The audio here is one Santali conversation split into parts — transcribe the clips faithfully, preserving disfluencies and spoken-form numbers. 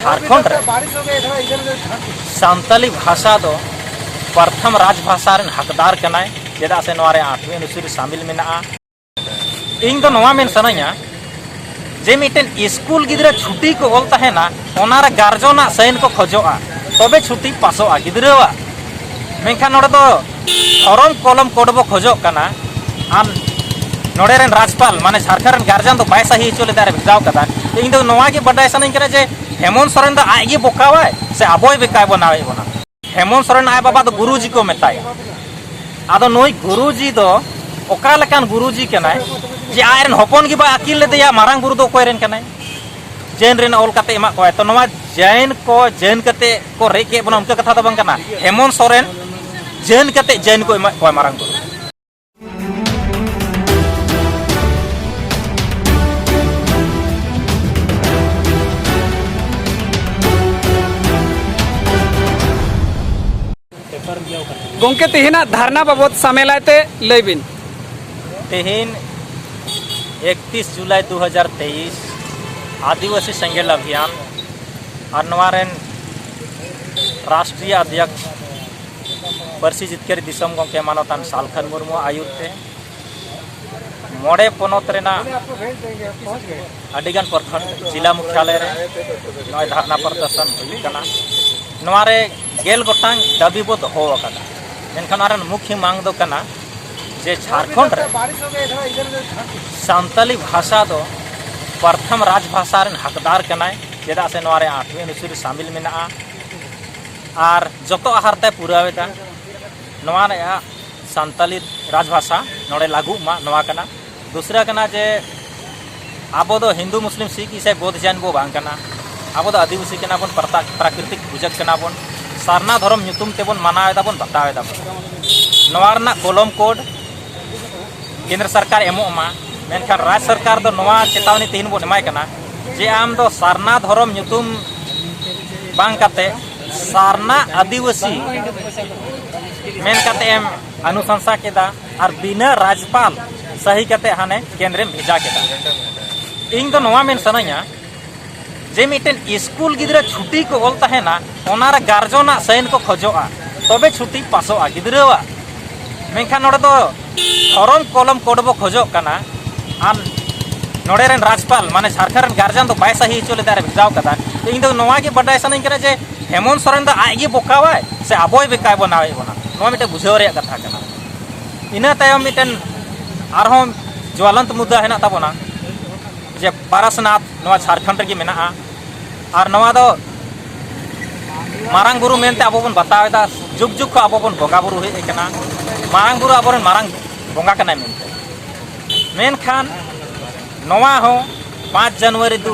ᱡᱷᱟᱲᱠᱷᱚᱸᱰ ᱨᱮ ᱥᱟᱱᱛᱟᱞᱤ ᱵᱷᱟᱥᱟ ᱫᱚ ᱯᱨᱚᱛᱷᱚᱢ ᱨᱟᱡᱽ ᱵᱷᱟᱥᱟ ᱨᱮᱱ ᱦᱚᱠᱫᱟᱨ ᱠᱟᱱᱟᱭ, ᱪᱮᱫᱟᱜ ᱥᱮ ᱱᱚᱣᱟ ᱨᱮ ᱟᱴᱷᱣᱤ ᱚᱱᱩᱥᱩᱪᱤ ᱨᱮ ᱥᱟᱢᱤᱞ ᱢᱮᱱᱟᱜᱼᱟ᱾ ᱤᱧ ᱫᱚ ᱱᱚᱣᱟ ᱢᱮᱱ ᱥᱟᱱᱟᱧᱟ ᱡᱮ ᱢᱤᱫᱴᱮᱱ ᱥᱠᱩᱞ ᱜᱤᱫᱽᱨᱟᱹ ᱪᱷᱩᱴᱤ ᱠᱚ ᱚᱞ ᱛᱟᱦᱮᱱᱟ, ᱚᱱᱟ ᱨᱮ ᱜᱟᱨᱡᱚᱱᱟᱜ ᱥᱟᱭᱤᱱ ᱠᱚ ᱠᱷᱚᱡᱚᱜᱼᱟ, ᱛᱚᱵᱮ ᱪᱷᱩᱴᱤ ᱯᱟᱥᱚᱜᱼᱟ ᱜᱤᱫᱽᱨᱟᱹᱣᱟᱜ᱾ ᱢᱮᱱᱠᱷᱟᱱ ᱱᱚᱰᱮ ᱫᱚ ᱫᱷᱚᱨᱚᱢ ᱠᱚᱞᱚᱢ ᱠᱳᱰ ᱵᱚ ᱠᱷᱚᱡᱚᱜ ᱠᱟᱱᱟ, ᱟᱨ ᱱᱚᱰᱮ ᱨᱮᱱ ᱨᱟᱡᱽᱯᱟᱞ, ᱢᱟᱱᱮ ᱡᱷᱟᱲᱠᱷᱚᱸᱰ ᱨᱮᱱ ᱜᱟᱨᱡᱮᱱ ᱫᱚ ᱵᱟᱭ ᱥᱟᱹᱦᱤ ᱦᱚᱪᱚ ᱞᱮᱫᱟ ᱟᱨ ᱵᱷᱮᱡᱟᱣ ᱠᱟᱫᱟ᱾ ᱤᱧ ᱫᱚ ᱱᱚᱣᱟ ᱜᱮ ᱵᱟᱰᱟᱭ ᱥᱟᱱᱟᱧ ᱠᱟᱱᱟ ᱡᱮ ᱦᱮᱢᱚᱱᱛ ᱥᱚᱨᱮᱱ ᱫᱚ ᱟᱡ ᱜᱮ ᱵᱚᱠᱟᱣᱟᱭ ᱥᱮ ᱟᱵᱚᱭ ᱵᱮᱠᱟᱭ ᱵᱮᱱᱟᱣᱮᱫ ᱵᱚᱱᱟ? ᱦᱮᱢᱚᱱᱛ ᱥᱚᱨᱮᱱ ᱟᱡ ᱵᱟᱵᱟ ᱫᱚ ᱜᱩᱨᱩᱡᱤ ᱠᱚ ᱢᱮᱛᱟᱭᱟ᱾ ᱟᱫᱚ ᱱᱩᱭ ᱜᱩᱨᱩᱡᱤ ᱫᱚ ᱚᱠᱟ ᱞᱮᱠᱟᱱ ᱜᱩᱨᱩᱡᱤ ᱠᱟᱱᱟᱭ ᱡᱮ ᱟᱡ ᱨᱮᱱ ᱦᱚᱯᱚᱱ ᱜᱮ ᱵᱟᱭ ᱟᱹᱠᱤᱞ ᱞᱮᱫᱮᱭᱟ, ᱢᱟᱨᱟᱝ ᱵᱩᱨᱩ ᱫᱚ ᱚᱠᱚᱭ ᱨᱮᱱ ᱠᱟᱱᱟᱭ? ᱡᱮᱱ ᱨᱮᱱ ᱚᱞ ᱠᱟᱛᱮ ᱮᱢᱟᱜ ᱠᱚᱣᱟᱭ᱾ ᱛᱚ ᱱᱚᱣᱟ ᱡᱮᱱ ᱠᱚ ᱡᱮᱱ ᱠᱟᱛᱮ ᱠᱚ ᱨᱮᱡ ᱠᱮᱫ ᱵᱚᱱᱟ, ᱚᱱᱠᱟ ᱠᱟᱛᱷᱟ ᱫᱚ ᱵᱟᱝ ᱠᱟᱱᱟ᱾ ᱦᱮᱢᱚᱱᱛ ᱥᱚᱨᱮᱱ ᱡᱮᱱ ᱠᱟᱛᱮ ᱡᱮᱱ ᱠᱚ ᱮᱢᱟᱜ ᱠᱚᱣᱟ ᱢᱟᱨᱟᱝ ᱵᱩᱨᱩ᱾ ᱜᱚᱢᱠᱮ, ᱛᱮᱦᱮᱧᱟᱜ ᱫᱷᱟᱨᱱᱟ ᱵᱟᱵᱚᱫ ᱥᱟᱢᱮᱞᱟᱭ ᱛᱮ ᱞᱟᱹᱭ ᱵᱤᱱ᱾ ᱛᱮᱦᱮᱧ ᱮᱠᱛᱤᱥ ᱡᱩᱞᱟᱭ ᱫᱩ ᱦᱟᱡᱟᱨ ᱛᱮᱭᱤᱥ, ᱟᱹᱫᱤᱵᱟᱹᱥᱤ ᱥᱮᱸᱜᱮᱞ ᱚᱵᱷᱤᱭᱟᱱ ᱟᱨ ᱱᱚᱣᱟ ᱨᱮᱱ ᱨᱟᱥᱴᱨᱤᱭᱚ ᱚᱫᱷᱭᱚᱠᱥ ᱯᱟᱹᱨᱥᱤ ᱡᱤᱛᱠᱟᱹᱨᱤ ᱫᱤᱥᱚᱢ ᱜᱚᱢᱠᱮ ᱢᱟᱱᱚᱛᱟᱱ ᱥᱟᱞᱠᱷᱟᱱ ᱢᱩᱨᱢᱩ ᱟᱹᱭᱩᱨ ᱛᱮ ᱢᱚᱬᱮ ᱯᱚᱱᱚᱛ ᱨᱮᱱᱟᱜ ᱟᱹᱰᱤᱜᱟᱱ ᱯᱨᱚᱠᱷᱚᱸᱰ ᱡᱤᱞᱟ ᱢᱩᱠᱷᱭᱟᱞᱚᱭ ᱨᱮ ᱱᱚᱜᱼᱚᱭ ᱫᱷᱟᱨᱱᱟ ᱯᱨᱚᱫᱚᱨᱥᱚᱱ ᱦᱩᱭᱩᱜ ᱠᱟᱱᱟ᱾ ᱱᱚᱣᱟ ᱨᱮ ᱜᱮᱞ ᱜᱚᱴᱟᱝ ᱫᱟᱹᱵᱤ ᱵᱚ ᱫᱚᱦᱚ ᱟᱠᱟᱫᱟ, ᱢᱮᱱᱠᱷᱟᱱ ᱚᱱᱟ ᱨᱮᱱ ᱢᱩᱠᱷᱭᱚ ᱢᱟᱝ ᱫᱚ ᱠᱟᱱᱟ ᱡᱮ ᱡᱷᱟᱲᱠᱷᱚᱸᱰ ᱨᱮ ᱥᱟᱱᱛᱟᱞᱤ ᱵᱷᱟᱥᱟ ᱫᱚ ᱯᱨᱚᱛᱷᱚᱢ ᱨᱟᱡᱽ ᱵᱷᱟᱥᱟ ᱨᱮᱱ ᱦᱚᱠᱫᱟᱨ ᱠᱟᱱᱟᱭ, ᱪᱮᱫᱟᱜ ᱥᱮ ᱱᱚᱣᱟ ᱨᱮ ᱟᱴᱷᱣᱤ ᱚᱱᱩᱥᱩᱪᱤ ᱨᱮ ᱥᱟᱢᱤᱞ ᱢᱮᱱᱟᱜᱼᱟ᱾ ᱟᱨ ᱡᱚᱛᱚ ᱟᱦᱟᱨ ᱛᱮ ᱯᱩᱨᱟᱹᱣ ᱮᱫᱟ᱾ ᱱᱚᱣᱟ ᱨᱮᱭᱟᱜ ᱥᱟᱱᱛᱟᱞᱤ ᱨᱟᱡᱽᱵᱷᱟᱥᱟ ᱱᱚᱰᱮ ᱞᱟᱹᱜᱩᱜ ᱢᱟ, ᱱᱚᱣᱟ ᱠᱟᱱᱟ᱾ ᱫᱩᱥᱨᱟ ᱠᱟᱱᱟ ᱡᱮ ᱟᱵᱚ ᱫᱚ ᱦᱤᱱᱫᱩ, ᱢᱩᱥᱞᱤᱢ, ᱥᱤᱠᱷ, ᱤᱥᱟᱹᱭ, ᱵᱳᱫᱷ, ᱡᱟᱭᱤᱱ ᱵᱚ ᱵᱟᱝ ᱠᱟᱱᱟ᱾ ᱟᱵᱚ ᱫᱚ ᱟᱹᱫᱤᱵᱟᱹᱥᱤ ᱠᱟᱱᱟ ᱵᱚᱱ, ᱯᱨᱟᱛᱟ-, ᱯᱨᱟᱠᱨᱤᱛᱤᱠ ᱯᱩᱡᱟᱹ ᱠᱟᱱᱟ ᱵᱚᱱ᱾ ᱥᱟᱨᱱᱟ ᱫᱷᱚᱨᱚᱢ ᱧᱩᱛᱩᱢ ᱛᱮᱵᱚᱱ ᱢᱟᱱᱟᱣ ᱮᱫᱟ ᱵᱚᱱ, ᱵᱟᱛᱟᱣ ᱮᱫᱟ ᱵᱚᱱ᱾ ᱱᱚᱣᱟ ᱨᱮᱱᱟᱜ ᱠᱚᱞᱚᱢ ᱠᱳᱰ ᱠᱮᱱᱫᱨᱚ ᱥᱚᱨᱠᱟᱨ ᱮᱢᱚᱜ ᱢᱟ, ᱢᱮᱱᱠᱷᱟᱱ ᱨᱟᱡᱽ ᱥᱚᱨᱠᱟᱨ ᱫᱚ ᱱᱚᱣᱟ ᱪᱮᱛᱟᱣᱟᱱᱤ ᱛᱮᱦᱮᱧ ᱵᱚᱱ ᱮᱢᱟᱭ ᱠᱟᱱᱟ ᱡᱮ ᱟᱢ ᱫᱚ ᱥᱟᱨᱱᱟ ᱫᱷᱚᱨᱚᱢ ᱧᱩᱛᱩᱢ ᱵᱟᱝ ᱠᱟᱛᱮ ᱥᱟᱨᱱᱟ ᱟᱹᱫᱤᱵᱟᱹᱥᱤ ᱢᱮᱱ ᱠᱟᱛᱮ ᱮᱢ ᱚᱱᱩᱥᱟᱥᱟ ᱠᱮᱫᱟ ᱟᱨ ᱵᱤᱱᱟᱹ ᱨᱟᱡᱽᱯᱟᱞ ᱥᱟᱹᱦᱤ ᱠᱟᱛᱮ ᱦᱟᱱᱮ ᱠᱮᱱᱫᱨᱮᱢ ᱵᱷᱮᱡᱟ ᱠᱮᱫᱟ᱾ ᱤᱧ ᱫᱚ ᱱᱚᱣᱟ ᱢᱮᱱ ᱥᱟᱱᱟᱧᱟ ᱡᱮ ᱢᱤᱫᱴᱮᱱ ᱥᱠᱩᱞ ᱜᱤᱫᱽᱨᱟᱹ ᱪᱷᱩᱴᱤ ᱠᱚ ᱚᱞ ᱛᱟᱦᱮᱱᱟ, ᱚᱱᱟᱨᱮ ᱜᱟᱨᱡᱚᱱᱟᱜ ᱥᱟᱭᱤᱱ ᱠᱚ ᱠᱷᱚᱡᱚᱜᱼᱟ, ᱛᱚᱵᱮ ᱪᱷᱩᱴᱤ ᱯᱟᱥᱚᱜᱼᱟ ᱜᱤᱫᱽᱨᱟᱹᱣᱟᱜ᱾ ᱢᱮᱱᱠᱷᱟᱱ ᱱᱚᱰᱮ ᱫᱚ ᱫᱷᱚᱨᱚᱢ ᱠᱚᱞᱚᱢ ᱠᱳᱰ ᱵᱚ ᱠᱷᱚᱡᱚᱜ ᱠᱟᱱᱟ, ᱟᱨ ᱱᱚᱰᱮ ᱨᱮᱱ ᱨᱟᱡᱽᱯᱟᱞ, ᱢᱟᱱᱮ ᱡᱷᱟᱲᱠᱷᱚᱸᱰ ᱨᱮᱱ ᱜᱟᱨᱡᱮᱱ ᱫᱚ ᱵᱟᱭ ᱥᱟᱹᱦᱤ ᱦᱚᱪᱚ ᱞᱮᱫᱟ ᱟᱨ ᱵᱷᱮᱡᱟᱣ ᱠᱟᱫᱟ᱾ ᱛᱚ ᱤᱧ ᱫᱚ ᱱᱚᱣᱟ ᱜᱮ ᱵᱟᱰᱟᱭ ᱥᱟᱱᱟᱧ ᱠᱟᱱᱟ ᱡᱮ ᱦᱮᱢᱚᱱᱛ ᱥᱚᱨᱮᱱ ᱫᱚ ᱟᱡ ᱜᱮ ᱵᱚᱠᱟᱣᱟᱭ ᱥᱮ ᱟᱵᱚᱭ ᱵᱮᱠᱟᱭ ᱵᱮᱱᱟᱣᱮᱫ ᱵᱚᱱᱟ? ᱱᱚᱣᱟ ᱢᱤᱫᱴᱮᱱ ᱵᱩᱡᱷᱟᱹᱣ ᱨᱮᱭᱟᱜ ᱠᱟᱛᱷᱟ ᱠᱟᱱᱟ᱾ ᱤᱱᱟᱹ ᱛᱟᱭᱚᱢ ᱢᱤᱫᱴᱮᱱ ᱟᱨᱦᱚᱸ ᱡᱣᱟᱞᱚᱱᱛ ᱢᱩᱫᱽᱫᱟ ᱦᱮᱱᱟᱜ ᱛᱟᱵᱚᱱᱟ, ᱡᱮ ᱯᱟᱨᱟᱥᱱᱟᱛᱷ ᱱᱚᱣᱟ ᱡᱷᱟᱲᱠᱷᱚᱸᱰ ᱨᱮᱜᱮ ᱢᱮᱱᱟᱜᱼᱟ᱾ ᱟᱨ ᱱᱚᱣᱟ ᱫᱚ ᱢᱟᱨᱟᱝ ᱵᱩᱨᱩ ᱢᱮᱱᱛᱮ ᱟᱵᱚ ᱵᱚᱱ ᱵᱟᱛᱟᱣ ᱮᱫᱟ, ᱡᱩᱜᱽ ᱡᱩᱜᱽ ᱠᱷᱚᱱ ᱟᱵᱚ ᱵᱚᱱ ᱵᱚᱸᱜᱟ ᱵᱩᱨᱩ ᱦᱮᱡ ᱟᱠᱟᱱᱟ᱾ ᱢᱟᱨᱟᱝ ᱵᱩᱨᱩ ᱟᱵᱚᱨᱮᱱ ᱢᱟᱨᱟᱝ ᱵᱚᱸᱜᱟ ᱠᱟᱱᱟᱭ ᱢᱮᱱᱛᱮ᱾ ᱢᱮᱱᱠᱷᱟᱱ ᱱᱚᱣᱟ ᱦᱚᱸ ᱯᱟᱸᱪ ᱡᱟᱱᱩᱣᱟᱨᱤ ᱫᱩ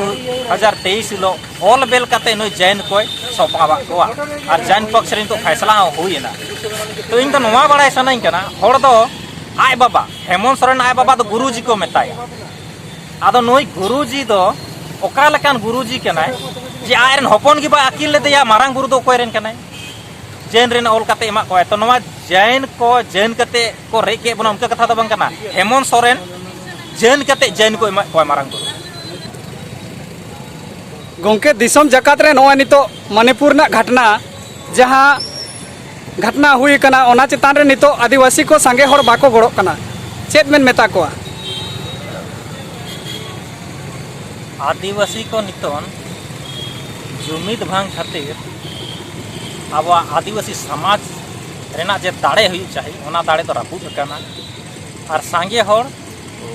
ᱦᱟᱡᱟᱨ ᱛᱮᱭᱤᱥ ᱦᱤᱞᱳᱜ ᱚᱞ ᱵᱮᱞ ᱠᱟᱛᱮ ᱱᱩᱭ ᱡᱟᱭᱤᱱ ᱠᱚᱭ ᱥᱚᱯᱟᱣᱟᱜ ᱠᱚᱣᱟ᱾ ᱟᱨ ᱡᱟᱭᱤᱱ ᱯᱚᱠᱥ ᱨᱮ ᱱᱤᱛᱚᱜ ᱯᱷᱟᱭᱥᱞᱟ ᱦᱚᱸ ᱦᱩᱭ ᱮᱱᱟ᱾ ᱛᱚ ᱤᱧ ᱫᱚ ᱱᱚᱣᱟ ᱵᱟᱲᱟᱭ ᱥᱟᱱᱟᱧ ᱠᱟᱱᱟ, ᱦᱚᱲ ᱫᱚ ᱟᱡ ᱵᱟᱵᱟ, ᱦᱮᱢᱚᱱᱛ ᱥᱚᱨᱮᱱ ᱟᱡ ᱵᱟᱵᱟ ᱫᱚ ᱜᱩᱨᱩᱡᱤ ᱠᱚ ᱢᱮᱛᱟᱭᱟ᱾ ᱟᱫᱚ ᱱᱩᱭ ᱜᱩᱨᱩᱡᱤ ᱫᱚ ᱚᱠᱟ ᱞᱮᱠᱟᱱ ᱜᱩᱨᱩᱡᱤ ᱠᱟᱱᱟᱭ ᱡᱮ ᱟᱡ ᱨᱮᱱ ᱦᱚᱯᱚᱱ ᱜᱮ ᱵᱟᱭ ᱟᱹᱠᱤᱞ ᱞᱮᱫᱮᱭᱟ, ᱢᱟᱨᱟᱝ ᱵᱩᱨᱩ ᱫᱚ ᱚᱠᱚᱭ ᱨᱮᱱ ᱠᱟᱱᱟᱭ? ᱡᱮᱱ ᱨᱮᱱ ᱚᱞ ᱠᱟᱛᱮ ᱮᱢᱟᱜ ᱠᱚᱣᱟᱭ᱾ ᱛᱚ ᱱᱚᱣᱟ ᱡᱮᱱ ᱠᱚ ᱡᱮᱱ ᱠᱟᱛᱮ ᱠᱚ ᱨᱮᱡ ᱠᱮᱫ ᱵᱚᱱᱟ, ᱚᱱᱠᱟ ᱠᱟᱛᱷᱟ ᱫᱚ ᱵᱟᱝ ᱠᱟᱱᱟ᱾ ᱦᱮᱢᱚᱱᱛ ᱥᱚᱨᱮᱱ ᱡᱮᱱ ᱠᱟᱛᱮ ᱡᱮᱱ ᱠᱚ ᱮᱢᱟᱜ ᱠᱚᱣᱟ ᱢᱟᱨᱟᱝ ᱵᱩᱨᱩ᱾ ᱜᱚᱢᱠᱮ, ᱫᱤᱥᱚᱢ ᱡᱟᱠᱟᱛ ᱨᱮ ᱱᱚᱜᱼᱚᱭ ᱱᱤᱛᱚᱜ ᱢᱚᱱᱤᱯᱩᱨ ᱨᱮᱱᱟᱜ ᱜᱷᱟᱴᱱᱟ, ᱡᱟᱦᱟᱸ ᱜᱷᱟᱴᱱᱟ ᱦᱩᱭ ᱟᱠᱟᱱᱟ, ᱚᱱᱟ ᱪᱮᱛᱟᱱ ᱨᱮ ᱱᱤᱛᱚᱜ ᱟᱹᱫᱤᱵᱟᱹᱥᱤ ᱠᱚ ᱥᱟᱸᱜᱮ ᱦᱚᱲ ᱵᱟᱠᱚ ᱜᱚᱲᱚᱜ ᱠᱟᱱᱟ, ᱪᱮᱫ ᱵᱮᱱ ᱢᱮᱛᱟ ᱠᱚᱣᱟ? ᱟᱹᱫᱤᱵᱟᱹᱥᱤ ᱠᱚ ᱱᱤᱛᱚᱝ ᱡᱩᱢᱤᱫ ᱵᱟᱝ ᱠᱷᱟᱹᱛᱤᱨ ᱟᱵᱚᱣᱟᱜ ᱟᱹᱫᱤᱵᱟᱹᱥᱤ ᱥᱚᱢᱟᱡᱽ ᱨᱮᱱᱟᱜ ᱡᱮ ᱫᱟᱲᱮ ᱦᱩᱭᱩᱜ ᱪᱟᱹᱦᱤ, ᱚᱱᱟ ᱫᱟᱲᱮ ᱫᱚ ᱨᱟᱹᱯᱩᱫ ᱟᱠᱟᱱᱟ᱾ ᱟᱨ ᱥᱟᱸᱜᱮ ᱦᱚᱲ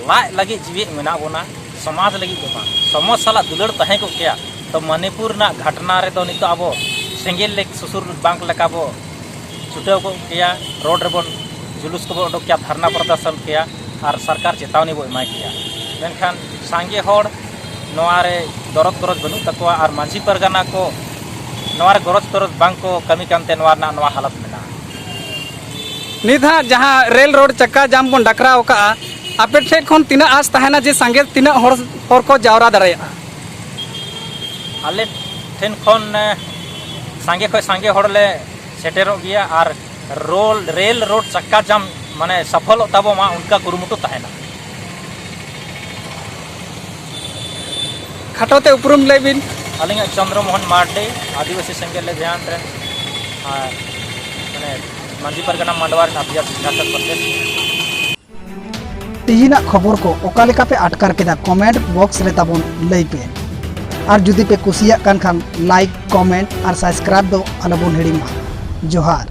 ᱞᱟᱡ ᱞᱟᱹᱜᱤᱫ ᱡᱤᱣᱮᱫ ᱢᱮᱱᱟᱜ ᱵᱚᱱᱟ, ᱥᱚᱢᱟᱡᱽ ᱞᱟᱹᱜᱤᱫ ᱫᱚ ᱵᱟᱝ᱾ ᱥᱚᱢᱟᱡᱽ ᱥᱟᱞᱟᱜ ᱫᱩᱞᱟᱹᱲ ᱛᱟᱦᱮᱸ ᱠᱚᱜ ᱠᱮᱭᱟ, ᱛᱚ ᱢᱚᱱᱤᱯᱩᱨ ᱨᱮᱱᱟᱜ ᱜᱷᱟᱴᱱᱟ ᱨᱮᱫᱚ ᱱᱤᱛᱚᱜ ᱟᱵᱚ ᱥᱮᱸᱜᱮᱞ ᱞᱮ ᱥᱩᱥᱩᱨ ᱵᱟᱝ ᱞᱮᱠᱟ ᱵᱚ ᱪᱷᱩᱴᱟᱹᱣ ᱠᱚᱜ ᱠᱮᱭᱟ, ᱨᱳᱰ ᱨᱮᱵᱚᱱ ᱡᱩᱞᱩᱥ ᱠᱚᱵᱚ ᱩᱰᱩᱠ ᱠᱮᱭᱟ, ᱫᱷᱟᱨᱱᱟ ᱯᱨᱚᱫᱚᱨᱥᱚᱱ ᱠᱮᱭᱟ ᱟᱨ ᱥᱚᱨᱠᱟᱨ ᱪᱮᱛᱟᱣᱱᱤ ᱵᱚ ᱮᱢᱟᱭ ᱠᱮᱭᱟ᱾ ᱢᱮᱱᱠᱷᱟᱱ ᱥᱟᱸᱜᱮ ᱦᱚᱲ ᱱᱚᱣᱟ ᱨᱮ ᱫᱚᱨᱚᱫ ᱜᱚᱨᱚᱡᱽ ᱵᱟᱹᱱᱩᱜ ᱛᱟᱠᱚᱣᱟ ᱟᱨ ᱢᱟᱹᱡᱷᱤ ᱯᱟᱨᱜᱟᱱᱟ ᱠᱚ ᱱᱚᱣᱟ ᱨᱮ ᱜᱚᱨᱚᱡᱽ ᱛᱚᱨᱚᱡᱽ ᱵᱟᱝ ᱠᱚ ᱠᱟᱹᱢᱤ ᱠᱟᱱᱛᱮ ᱱᱚᱣᱟ ᱨᱮᱱᱟᱜ ᱱᱚᱣᱟ ᱦᱟᱞᱚᱛ ᱢᱮᱱᱟᱜᱼᱟ᱾ ᱱᱤᱛ ᱦᱟᱸᱜ ᱡᱟᱦᱟᱸ ᱨᱮᱞ ᱨᱳᱰ ᱪᱟᱠᱟ ᱡᱟᱢ ᱵᱚᱱ ᱰᱟᱠᱨᱟᱣ ᱟᱠᱟᱜᱼᱟ, ᱟᱯᱮ ᱴᱷᱮᱱ ᱠᱷᱚᱱ ᱛᱤᱱᱟᱹᱜ ᱟᱸᱥ ᱛᱟᱦᱮᱱᱟ ᱡᱮ ᱥᱟᱸᱜᱮ ᱛᱤᱱᱟᱹᱜ ᱦᱚᱲ, ᱦᱚᱲ ᱠᱚ ᱡᱟᱣᱨᱟ ᱫᱟᱲᱮᱭᱟᱜᱼᱟ? ᱟᱞᱮ ᱴᱷᱮᱱ ᱠᱷᱚᱱ, ᱮ, ᱥᱟᱸᱜᱮ ᱠᱷᱚᱱ ᱥᱟᱸᱜᱮ ᱦᱚᱲ ᱞᱮ ᱥᱮᱴᱮᱨᱚᱜ ᱜᱮᱭᱟ ᱟᱨ ᱨᱳᱞ, ᱨᱮᱞ ᱨᱳᱰ ᱪᱟᱠᱟ ᱡᱟᱢ ᱢᱟᱱᱮ ᱥᱟᱯᱷᱚᱞᱚᱜ ᱛᱟᱵᱚ ᱢᱟ, ᱚᱱᱠᱟ ᱠᱩᱨᱩᱢᱩᱴᱩ ᱛᱟᱦᱮᱱᱟ᱾ ᱠᱷᱟᱴᱚ ᱛᱮ ᱩᱯᱨᱩᱢ ᱞᱟᱹᱭ ᱵᱤᱱ᱾ ᱟᱹᱞᱤᱧᱟᱜ ᱪᱚᱱᱫᱨᱚ ᱢᱳᱦᱚᱱ ᱢᱟᱨᱰᱤ, ᱟᱹᱫᱤᱵᱟᱹᱥᱤ ᱥᱮᱸᱜᱮᱞ ᱚᱵᱷᱤᱭᱟᱱ ᱨᱮᱱ ᱟᱨ ᱢᱟᱱᱮ ᱢᱟᱹᱡᱷᱤ ᱯᱟᱨᱜᱟᱱᱟ ᱢᱟᱰᱣᱟ ᱨᱮᱱ ᱟᱯᱷᱤᱭᱟᱨ ᱥᱮᱠᱨᱮᱴᱟᱨᱤ᱾ ᱛᱮᱦᱮᱧᱟᱜ ᱠᱷᱚᱵᱚᱨ ᱠᱚ ᱚᱠᱟ ᱞᱮᱠᱟ ᱯᱮ ᱟᱴᱠᱟᱨ ᱠᱮᱫᱟ, ᱠᱚᱢᱮᱱᱴ ᱵᱚᱠᱥ ᱨᱮ ᱛᱟᱵᱚᱱ ᱞᱟᱹᱭ ᱯᱮ᱾ ᱟᱨ ᱡᱩᱫᱤ ᱯᱮ ᱠᱩᱥᱤᱭᱟᱜ ᱠᱟᱱ ᱠᱷᱟᱱ, ᱞᱟᱭᱤᱠ, ᱠᱚᱢᱮᱱᱴ ᱟᱨ ᱥᱟᱵᱥᱠᱨᱟᱭᱤᱵ ᱫᱚ ᱟᱞᱚᱵᱚᱱ ᱦᱤᱲᱤᱧ ᱢᱟ᱾ ᱡᱚᱦᱟᱨ᱾